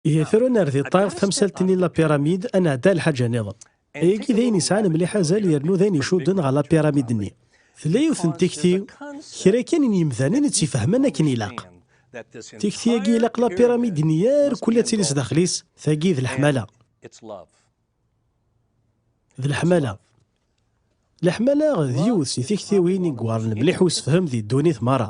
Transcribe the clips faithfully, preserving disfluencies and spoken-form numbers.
Ihi tura nerr di ṭṭerf tamsalt-nni n la pyramide, ad nɛeddi ar lḥaǧa nniḍen. Ayagi d ayen yesɛan mliḥ azal yernu d ayen icudden ɣer la pyramide-nni. Tella yiwet n tikti, kra kan n yimdanen i tt-ifehmen akken ilaq. Tikti-agi ilaq la pyramide-nni irkul ad tili sdaxel-is, tagi d leḥmala. D leḥmala. Leḥmala d yiwet si tiktiwin i iweɛren mliḥ usefhem di ddunit merra.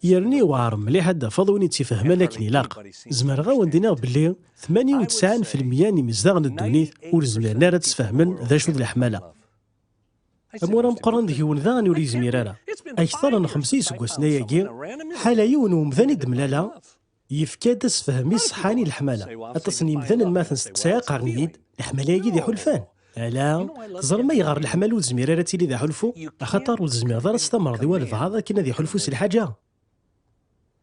Yerna iweɛer mliḥ ad d-tafeḍ win i tt-ifehmen akken ilaq. Zemreɣ ad wen-d-iniɣ belli tmanya u tesɛin fi lmeyya n yimezdaɣ n ddunit ur zmiren ara ad sfehmen d acu d leḥmala. Amur ameqqran deg-wen daɣen ur yezmir ara. Akteṛ n xemsa iseggasen ayagi, ḥala yiwen umdan i d-mlaleɣ, yefka-d asefhem iṣeḥḥan i leḥmala. Aṭas n yimdanen ma ten-steqsayeɣ qqaren-iyi-d, leḥmala-agi d iḥulfan. Ala, teẓram ayɣer leḥmala ur tezmir ara ad tili d aḥulfu? Axaṭer ur tezmireḍ ara s tameṛḍ i walbeɛḍ akken ad iḥulfu s lḥaǧa.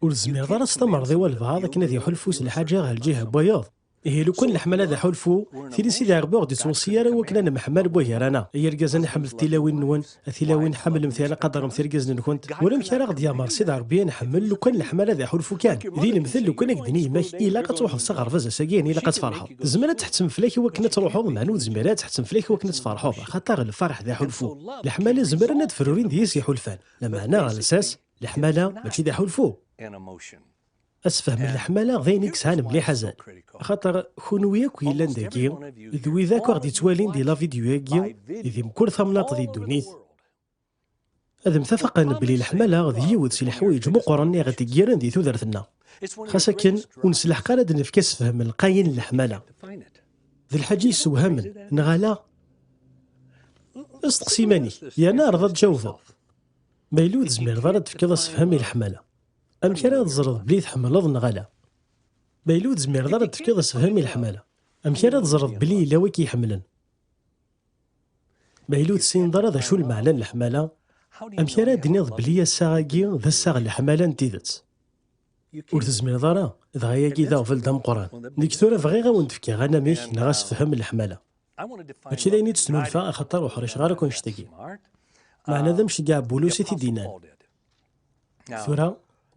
Ur tezmireḍ ara s tameṛḍ i walbeɛḍ akken ad iḥulfu s lḥaǧa ɣer lǧiha n wayeḍ. Ihi lukan leḥmala d aḥulfu, tili Sidi Ṛebbi ur ɣ-d-ittweṣṣi ara wakken ad nemḥemmal bugar-aneɣ. Ay argaz, ad nḥemmlet tilawin-nwen, a tilawin ḥemmlemt, ilaq ad d-terremt irgazen-nkent. Ulamek ara ɣ-d-yameṛ Sidi Ṛebbi ad nḥemmel lukan leḥmala d aḥulfu kan. Di lemtel, lukan ad k-d-tini yemma-k ilaq ad truḥeḍ s aɣerbaz ass-agi, neɣ ilaq ad tferḥeḍ. Tezmer ad tḥettem fell-ak i wakken ad truḥeḍ, meɛna ur tezmir ara ad tḥettem fell-ak i wakken ad tferḥeḍ, axaṭer lferḥ d aḥulfu. Leḥmala zemren ad d-frurin deg-s iḥulfan. Lameɛna ɣer lsas, leḥmala mačči d aḥulfu. Asefhem n leḥmala d ayen i yesɛan mliḥ azal. Axaṭer kunwi akk yellan dagi, d wid akk aɣ-d-ittwalin di la vidéo-agi, di mkul tamnaḍt di ddunit, ad mtafaqen belli leḥmala d yiwet si leḥwayeǧ meqqren i ɣ-d-iggiren di tudert-nneɣ. Xas akken, ur neslaḥeq ara ad d-nefk asefhem lqayen n leḥmala. D lḥaǧa yessewhamen, neɣ ala? Steqsi iman-ik, yerna ɛreḍ ad tjawbeḍ. Ma yella ur tezmireḍ ara ad d-tefkeḍ asefhem i leḥmala, amek ara teẓreḍ belli tḥemmleḍ neɣ ala? Ma yella ur tezmireḍ ara ad d-tefkeḍ asefhem i leḥmala, amek ara teẓreḍ belli yella wi k-iḥemmlen? Ma yella ur tessineḍ ara d acu lmeɛna n leḥmala, amek ara d-tiniḍ belli assaɣ-agi d assaɣ n leḥmala n tidet? Ur tezmireḍ ara, dɣa ayagi d aɣbel d ameqqran. Nekk tura bɣiɣ ad wen-d-fkeɣ anamek neɣ asefhem n leḥmala. Mačči d ayen i d-snulfaɣ, axaṭer ur ḥriceɣ ara akk annect-agi. Meɛna d amceggeɛ n Bulus i t-id-yennan. Tura,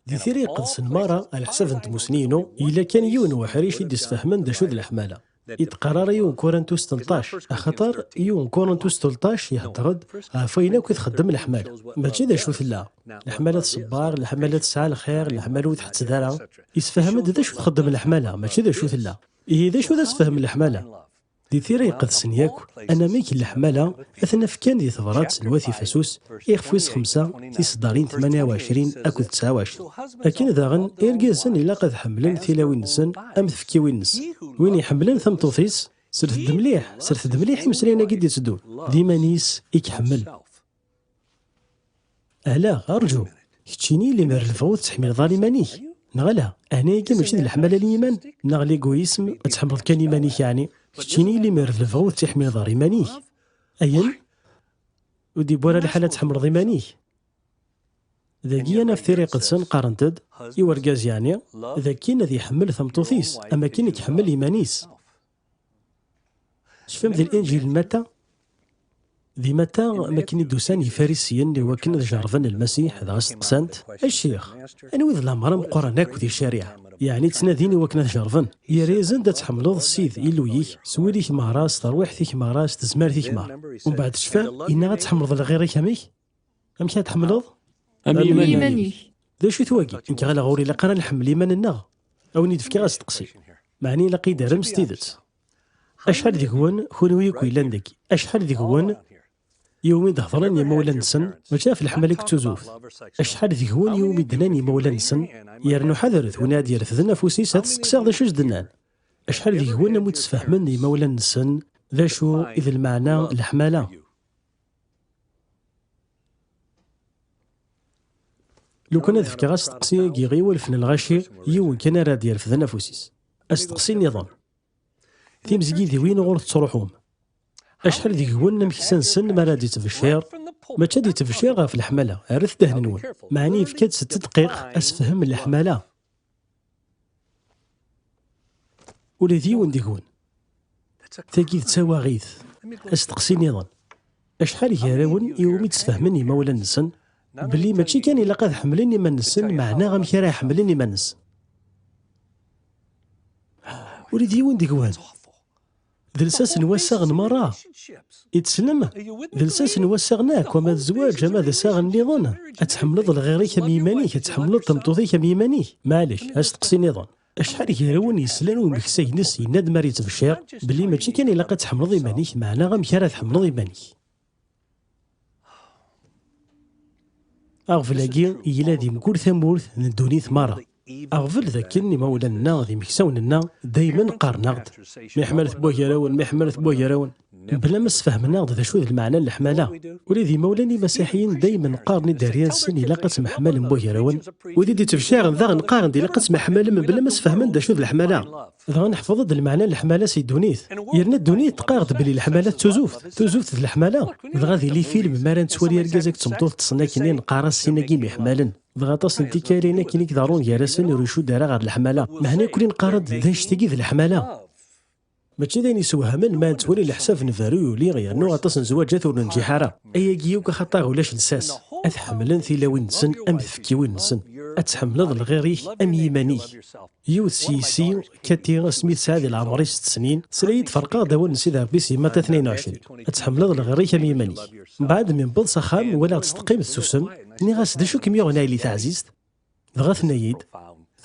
di Tira Iqedsen merra, ɛla ḥsab n tmussni-inu, yella kan yiwen n uḥric i d-isfehmen d acu d leḥmala. I d-qqar ara yiwen Kurintus tleṭṭac, axaṭer yiwen Kurintus tleṭṭac ihedder-d ɣef wayen akk i txeddem leḥmala. Mačči d acu tella. Leḥmala tṣebber, leḥmala tesɛa lxir, leḥmala ur tḥetted ara. Isfehem-d d acu txeddem leḥmala, mačči d acu tella. Ihi d acu d asefhem n leḥmala? Di Tira Iqedsen yakk, anamek n leḥmala ad t-naf kan di tebrat n Wat Ifasus, ixef wis xemsa, tiseddarin tmanya u ɛecrin akked tesɛa u ɛecrin. Akken daɣen, irgazen ilaq ad ḥemmlen tilawin-nsen am tfekkiwin-nsen. Win iḥemmlen tameṭṭut-is, slet-d mliḥ, slet-d mliḥ imeslayen-agi d-itteddun. D iman-is i iḥemmel. Ala, rǧu. Keččini, limer d lebɣi ur tettḥemmileḍ ara iman-ik, neɣ ala? Ɛni ayagi mačči d leḥmala n yiman, neɣ l'égoïsme, ad tḥemmleḍ kan iman-ik, yeɛni? Keččini, limer d lebɣi ur tettḥemmileḍ ara iman-ik. Ayen? Ur d-yewwi ara lḥal ad tḥemmleḍ iman-ik. Dagi ad naf Tira Iqedsen qqarent-d i urgaz, yeɛni, d akken ad iḥemmel tameṭṭut-is, am akken i iḥemmel iman-is. Tecfam di Linǧil n Matta? Di Matta, mi akken i d-usan Yifarisiyen i wakken ad jerrben Lmasiḥ, dɣa steqsan-t: "A Ccix, anwa i d lamer ameqqran akk di ccariɛa?" Yeɛni ttnadin i wakken ad jerrben. Yerra-yasen-d: "Ad tḥemmleḍ Ssid, Illu-yik, s wul-ik merra, s terwiḥt-ik merra, s tezmert-ik merra." Umbeɛd tecfam, yenna: "Ad tḥemmleḍ lɣir-ik amek? Amek ad tḥemmleḍ?" Am yiman-ik. D acu-t wagi? Nekk ɣileɣ ur ilaq ara nḥemmel iman-nneɣ. A wen-d-fkeɣ asteqsi. Meɛna ilaq-iyi-d-terrem s tidet. Acḥal deg-wen, kunwi akk yellan dagi, acḥal deg-wen iwumi d-hedren yimawlan-nsen, mačči ɣef leḥmala akked tuzuft? Acḥal deg-wen iwumi d-nnan yimawlan-nsen? Yernu ḥadret, win i ad-yerfden afus-is ad t-steqsiɣ d acu i s-d-nnan. Acḥal deg-wen am wi d-sfehmen yimawlan-nsen d acu i d lmeɛna n leḥmala? Lukan ad fkeɣ asteqsi-agi i walef n lɣaci, yiwen kan ara d-yerfden afus-is. Asteqsi nniḍen. Timezgidiwin ɣur tettruḥum, acḥal deg-wen amek sansen mi ara d-ittbeccir? Mačči ad ittbeccir ɣef leḥmala, rret ddehn-nwen. Meɛna yefka-d setta dqiq asefhem n leḥmala. Ula d yiwen deg-wen. Tagi d tawaɣit. Asteqsi nniḍen. Acḥal gar-awen iwumi d-sfehmen yimawlan-nsen belli mačči kan ilaq ad ḥemmlen iman-nsen, meɛna amek ara ḥemmlen iman-nsen? Ula d yiwen deg-wen. D lsas n wassaɣen merra. I tessnem? D lsas n wassaɣen akk, ama d zzwaǧ, ama d assaɣen nniḍen. Ad tḥemmleḍ lɣir-ik am yiman-ik, ad tḥemmleḍ tameṭṭut-ik am yiman-ik. Maɛlic, asteqsi nniḍen. Acḥal gar-awen yeslan i umeksa-ines yenna-d mi ara yettbecciṛ belli mačči kan ilaq ad tḥemmleḍ iman-ik, meɛna amek ara tḥemmleḍ iman-ik? Aɣbel-agi yella di mkul tamurt n ddunit merra. Aɣbel d akken imawlan-nneɣ d imeksawen-nneɣ daymen qqaren-aɣ-d: "Miḥmalet n wagarawen, miḥmalet n wagarawen." Mebla ma sfehmen-aɣ-d d acu d lmeɛna n leḥmala. Ula d imawlan imasiḥiyen daymen qqaren i dderya-nsen ilaq ad temḥemmalen wagarawen. Wid i d-ittbecciren daɣen qqaren-d ilaq ad temḥemmalem mebla ma sfehmen d acu d leḥmala. Dɣa neḥfeḍ-d lmeɛna n leḥmala si ddunit. Yerna ddunit teqqar-d belli leḥmala d tuzuft. Tuzuft d leḥmala. Dɣa di lifilm mi ara nettwali argaz akked tmeṭṭut ṭṭsen akkenni neqqar-as sin-agi myeḥmalen. Dɣa aṭas n tikkal ayen akken i iḍerrun gar-asen ur icudd ara ɣer leḥmala. Meɛna nekkni neqqar-d d annect-agi d leḥmala. Mačči d ayen isewhamen ma nettwali leḥsab n berru yuli yernu aṭas n zzwaǧat ur nenǧiḥ ara. Ayagi yakk axaṭer ulac lsas. Ad ḥemmlen tilawin-nsen am tfekkiwin-nsen. Ad tḥemmleḍ lɣir-ik am yiman-ik. Yiwet s yessi, Kati, asmi tesɛa di leɛmer-is sett snin, tesla-yi-d ferqeɣ-d awal n Sidi Ṛebbi s yemma ta tnayen u ɛecrin. Ad tḥemmleḍ lɣir-ik am yiman-ik. Mbeɛd mi newweḍ s axxam, walaɣ-tt teqqim tessusem. Nniɣ-as: "D acu kem-yuɣen a yelli taɛzizt?" Dɣa tenna-yi-d,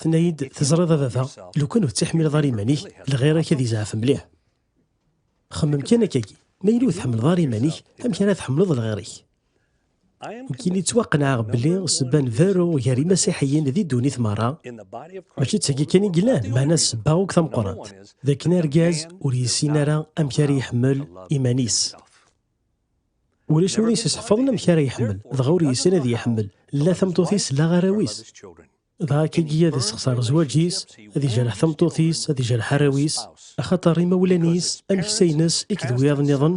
tenna-yi-d: "Teẓriḍ a baba, lukan ur tettḥemmileḍ ara iman-ik, lɣir-ak ad izɛef mliḥ." Xemmem kan akkagi, ma yella ur tḥemmleḍ ara iman-ik, amek ara tḥemmleḍ lɣir-ik? Nekkini ttwaqenɛeɣ belli ssebba n berru gar imasiḥiyen di ddunit merra, mačči d tagi kan i yellan, meɛna ssebba akk tameqqrant, d akken argaz ur yessin ara amek ara iḥemmel iman-is. Ulac win i s-iseḥfaḍen amek ara iḥemmel, dɣa ur yessin ad iḥemmel la tameṭṭut-is la arraw-is. Dɣa akkagi ad isexṣer zzwaǧ-is, ad ijerḥ tameṭṭut-is, ad ijerḥ arraw-is, axaṭer imawlan-is, ameksa-ines, akked wiyaḍ nniḍen,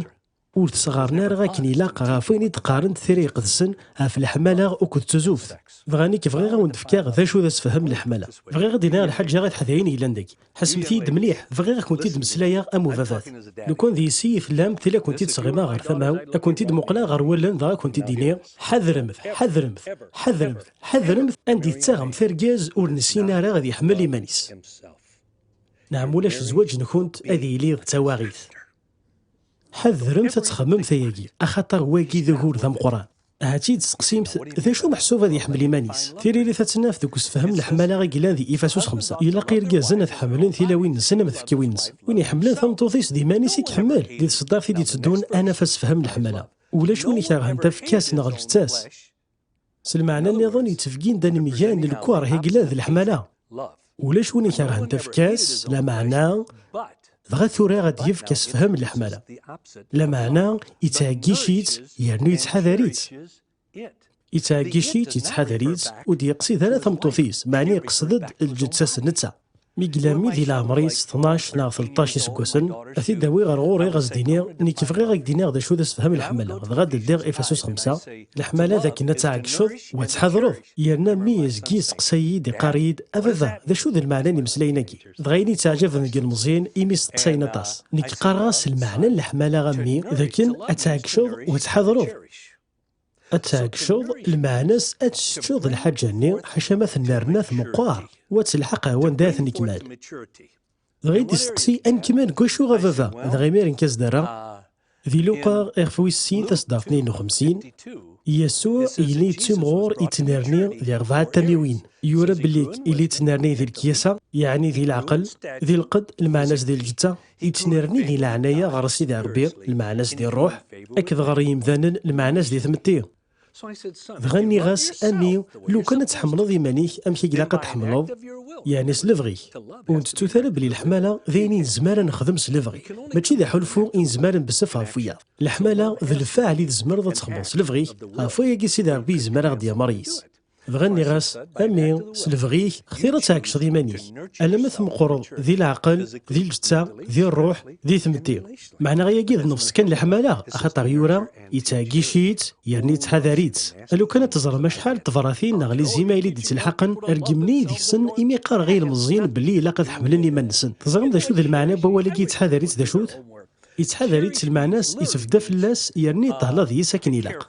ur t-sɣaren ara akken ilaq ɣef wayen i d-qqarent Tira Iqedsen ɣef leḥmala akked tuzuft. Dɣa nekk bɣiɣ ad wen-d-fkeɣ d acu d asefhem n leḥmala. Bɣiɣ ad d-iniɣ lḥaǧa i teḥdayin yellan dagi. Ḥessemt-iyi-d mliḥ, bɣiɣ ad kent-id-meslayeɣ am ubabat. Lukan d yessi i tellam, tili ad kent-id-sɣimeɣ ɣer tama-w, ad kent-id-muqleɣ ɣer wallen, dɣa ad kent-id-iniɣ: ḥadremt, ḥadremt, ḥadremt, ḥadremt anda i tettaɣemt argaz ur nessin ara ad iḥemmel iman-is. Neɛm ulac zzwaǧ-nkent ad yili d tawaɣit. Ḥadremt ad txemmemt ayagi, axaṭer wagi d ugur d ameqqran. Ahat i d-testeqsimt, d acu meḥsub ad iḥemmel iman-is? Tiririt ad tt-naf deg usefhem n leḥmala i yellan di Ifasus xemsa. Ilaq irgazen ad ḥemmlen tilawin-nsen am tfekkiwin-nsen. Win iḥemmlen tameṭṭut-is d iman-is i iḥemmel. Di tseddart i d-itteddun ad naf asefhem n leḥmala. Ulac win ikerhen tafekka-s neɣ lǧetta-s. S lmeɛna nniḍen yettbeggi-d anemgal n lkeṛh i yellan d leḥmala. Ulac win ikerhen tafekka-s, lameɛna, dɣa tura ad d-yefk asefhem n leḥmala. Lameɛna, yettɛeggic-itt yernu yettḥadar-itt. Yettɛeggic-itt, yettḥadar-itt, ur d-yeqsid ara tameṭṭut-is, meɛna yeqsed-d lǧetta-s netta. Mi yella mmi di leɛmer-is tnac neɣ tleṭṭac iseggasen, ad t-id-awi ɣer ɣur-i, ad s-d-iniɣ: "Nekk bɣiɣ ad k-d-iniɣ d acu d asefhem n leḥmala." Dɣa ad d-ldiɣ Ifasus xemsa, leḥmala d akken ad tɛeggceḍ u ad tḥadreḍ. Yerna mmi yezgi yesteqsay-iyi-d, iqqar-iyi-d: "A baba, d acu d lmeɛna n imeslayen-agi?" Dɣa ayen yettɛeǧaben deg yilmeẓyen imi steqsayen aṭas. Nekk qqareɣ-as lmeɛna n leḥmala a mmi d akken ad tɛeggceḍ u ad tḥadreḍ. Ad tɛeggceḍ, lmeɛna-s ad teččeḍ lḥaǧa-nni, ḥaca ma tennerna tmeqqer, u ad telḥeq ar wanda ara t-nekmal. Dɣa i d-isteqsi: "Anekmal deg wacu a baba?" Dɣa imir nekk as-d-rreɣ. Di Luqa, ixef wis sin, taseddart tnayen u xemsin, Yasuɛ yella yettimɣur, yettnerni di rebɛa tamiwin. Yura belli yella yettnerni di lekyasa, yeɛni di leɛqel, di lqedd, lmeɛna-s di lǧetta, yettnerni di leɛnaya ɣer Sidi Ṛebbi, lmeɛna-s di ṛṛuḥ, akked ɣer yimdanen, lmeɛna-s di tmetti. Dɣa nniɣ-as: "A mmi, lukan ad tḥemmleḍ iman-ik, amek i ilaq ad tḥemmleḍ? Yeɛni s lebɣi-k." Ur ntettut ara belli leḥmala d ayen i nezmer ad nexdem s lebɣi, mačči d aḥulfu i nezmer ad nbessef ɣef wiyaḍ. Leḥmala d lfaɛl i tzemreḍ ad txedmeḍ s lebɣi-k, ɣef wayagi Sidi Ṛebbi yezmer ad ɣ-d-yameṛ yis. Dɣa nniɣ-as: "A mmi, s lebɣi-k, xtir ad tɛeggceḍ iman-ik. Alamma tmeqqreḍ di leɛqel, di lǧetta, di ṛṛuḥ, di tmetti." Meɛna ayagi d nnefs kan leḥmala, axaṭer yura, yettɛeggic-itt, yerna yettḥadar-itt. A lukan ad teẓrem acḥal n tebratin neɣ les emails i d-ittelḥaqen, regmen-iyi deg-sen imi qqareɣ i yilmeẓyen belli ilaq ad ḥemmlen iman-nsen. Teẓram d acu d lmeɛna n wawal-agi yettḥadar-itt d acu-t? Yettḥadar-itt s lmeɛna-s, itbedda fell-as, yerna yeṭṭehla deg-s akken ilaq.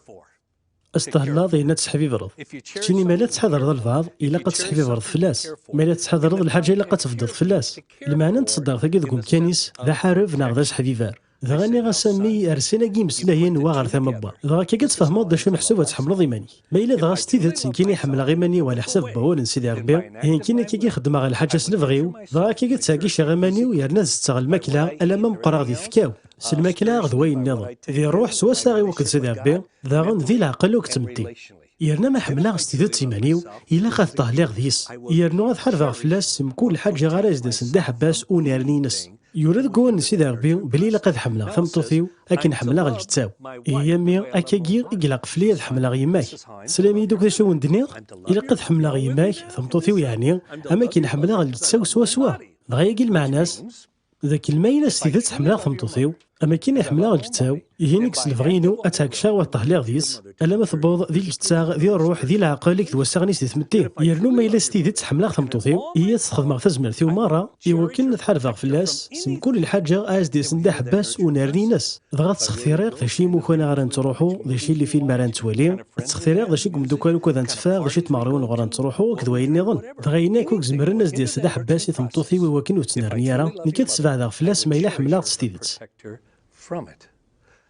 Ad s-thellaḍ ayen ad tesḥibibreḍ. Keččini ma la tettḥadareḍ albaɛḍ, ilaq ad tesḥibibreḍ fell-as. Ma la tettḥadareḍ lḥaǧa, ilaq ad tebdeḍ fell-as. Lmeɛna n tṣeddart-agi deg umkan-is d aḥareb neɣ d aseḥbiber. Dɣa nniɣ-as a mmi, ar sin-agi imeslayen wa ɣer tama n wa. Dɣa akka ad tfehmeḍ d acu meḥsub ad tḥemmleḍ iman-ik. Ma yella dɣa s tidet nekkini ḥemmleɣ iman-iw ɛla ḥsab n wawal n Sidi Ṛebbi, ihi nekkini akkagi xeddmeɣ lḥaǧa s lebɣi-w, dɣa akkagi ttɛeggiceɣ iman-iw yerna ad setteɣ lmakla alamma meqqreɣ di tfekka-w. S lmakla d wayen nniḍen. Di ṛṛuḥ s wassaɣ-iw akked Sidi Ṛebbi, daɣen di leɛqel akked tmetti. Yerna ma ḥemmleɣ s tidet iman-iw, ilaq ad ṭṭehliɣ deg-s. Yernu ad ḥarbeɣ fell-as s mkul lḥaǧa ara as-d-asen d aḥebbas unerni-ines. Yura deg wawal n Sidi Ṛebbi belli ilaq ad ḥemmleɣ tameṭṭut-iw akken ḥemmleɣ lǧetta-w. Ihi a mmi, akkagi i ilaq fell-i ad ḥemmleɣ yemma-k. Teslam-iyi-d akk d acu i wen-d-nniɣ? Ilaq ad ḥemmleɣ yemma-k, tameṭṭut-iw yeɛni, am akken ḥemmleɣ lǧetta-w swaswa. Dɣa yagi lmeɛna-s, d akken ma yella s tidet ḥemmleɣ tameṭṭut-iw, am akken i ḥemmleɣ lǧetta-w, ihi nekk s lebɣi-inu ad tt-ɛeggceɣ u ad ṭṭehliɣ deg-s, alamma tewweḍ di lǧetta, di ṛṛuḥ, di leɛqel akked wassaɣen-is di tmetti. Yernu ma yella s tidet ḥemmleɣ tameṭṭut-iw, ihi ad s-xedmeɣ tazmert-iw merra, iwakken ad ḥarbeɣ fell-as s mkul lḥaǧa ara as-d-yasen d aḥebbas unerni-ines. Dɣa ad ttextiriɣ d acu i imukan ara nettruḥu, d acu i lifilm ara nettwali, ad ttextiriɣ d acu i yemdukal ukud ad netteffeɣ, d acu i tmeɣriwin ɣur-a nettruḥu, akked wayen nniḍen. Dɣa ayen akk i izemren ad s-d-yas d aḥebbas i tmeṭṭut-iw iwakken ur tt-nerni ara, nekk ad sbeɛdeɣ fell-as ma yella ḥemmleɣ-tt s tidet.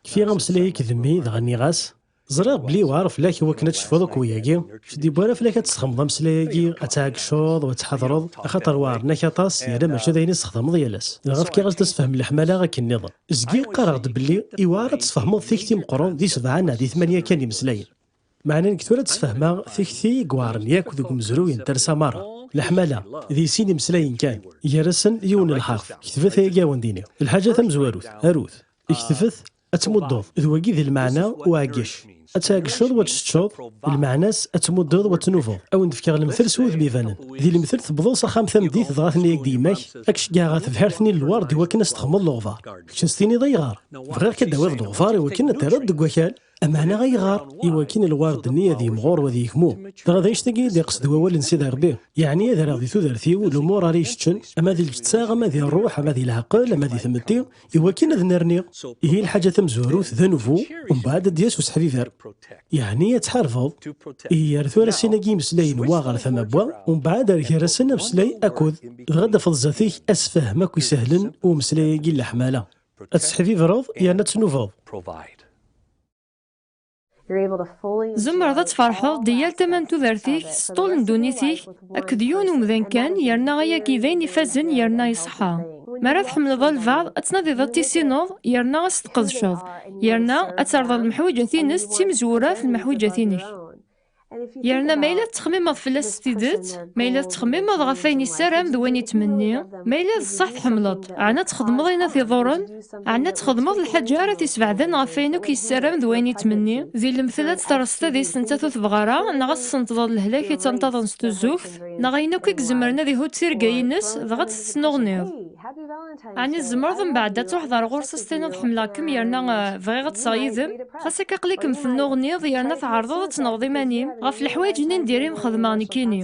Kfiɣ ameslay-ik d mmi, dɣa nniɣ-as, ẓriɣ belli yewɛer fell-ak iwakken ad tecfuḍ akk wiyagi, ur d-yewwi ara fell-ak ad tesxedmeḍ ameslay-agi, ad tɛeggceḍ u ad tḥadreḍ, axaṭer weɛren-ak aṭas, yerna mačči d ayen i tessexdameḍ yal ass. Dɣa fkiɣ-as-d asefhem n leḥmala akken nniḍen. Zgiɣ qqareɣ-d belli iwɛer ad tesfehmeḍ tikti meqqren di sebɛa neɣ di tmanya kan imeslayen. Meɛna nekk tura ad d-sfehmeɣ tikti i iweɛren yakk deg umezruy n talsa merra. Leḥmala, di sin imeslayen kan, gar-asen yiwen n lḥerf. Ketbet ayagi a wen-d-iniɣ. Lḥaǧa tamezwarut, arut. Ketbet, ad tmuddeḍ, d wagi di lmeɛna uɛeggic. Ad tɛeggceḍ, u ad teččeḍ, lmeɛna-s ad tmuddeḍ, u ad tnubeḍ. A wen-d-fkeɣ lemtel s wudem ibanen. Di lemtel tewwḍeḍ s axxam tameddit, dɣa tenna-yak-d yemma-k, ad k-ceggɛeɣ ad tebḥirt-nni n lwerd iwakken ad s-texmeḍ leɣbar. Kečč ad s-tiniḍ ayɣer? Bɣiɣ-k ad d-tawiḍ leɣbar iwakken ad t-terreḍ deg wakal. Ameɛna ayɣer? Iwakken lwerd-nni ad yemɣur u ad yegmu. Dɣa d annect-agi i d-iqsed wawal n Sidi Ṛebbi. Yeɛni ad rreɣ di tudert-iw lumuṛ ara yi-ceččen, ama di lǧetta, ama di ṛṛuḥ, ama di leɛqel, ama di tmetti, iwakken ad nnerniɣ. Ihi lḥaǧa tamezwarut d anubu, umbeɛd ad d-yas useḥbiber. Yeɛni ad tḥarbeḍ. Ihi ar tura sin-agi imeslayen wa ɣer tama n wa, umbeɛd ar gar-asen ameslay akked, dɣa ad d-tafeḍ zdat-k asefhem akk isehlen i umeslay-agi n leḥmala. Ad tesseḥbibreḍ yerna ad tnubeḍ. Tzemreḍ ad tferḥeḍ di yal tama n tudert-ik, s ṭṭul n ddunit-ik, akked yiwen umdan kan, yerna ayagi d ayen ifazen yerna iṣeḥḥa. Mi ara tḥemmleḍ albeɛḍ, ad tnadiḍ ad t-tissineḍ, yerna ad s-tqedceḍ, yerna ad terreḍ lemḥwiǧat-ines d timezwura ɣef lemḥwiǧat-inek. Yerna ma yella tettxemmimeḍ fell-as s tidet, ma yella tettxemmimeḍ ɣef wayen yessaram d wayen yettmenni, ma yella d ṣṣeḥ tḥemmleḍ-t, ɛni ad txedmeḍ ayen ad t-iḍurren? Ɛni ad txedmeḍ lḥaǧa ara t-isbeɛden ɣef wayen akk yessaram d wayen yettmenni? Di lemtel ad terreẓ tadist nettat ur tebɣi ara, neɣ ad tessenṭḍeḍ lehlak yettanṭaḍen s tuzzuft, neɣ ayen akk i izemren ad ihudd tirga-ines, dɣa ad tt-tesnuɣniḍ. Ɛni tzemreḍ mbeɛd ad truḥeḍ ar ɣur-s ad s-tiniḍ ḥemmleɣ-kem yerna bɣiɣ ad ṭṭseɣ yid-m? Xas akka aql-ikem tennuɣniḍ yerna tɛerḍeḍ ad tenɣeḍ iman-im ɣef leḥwayeǧ-nni n diri-m xedmeɣ nekkini.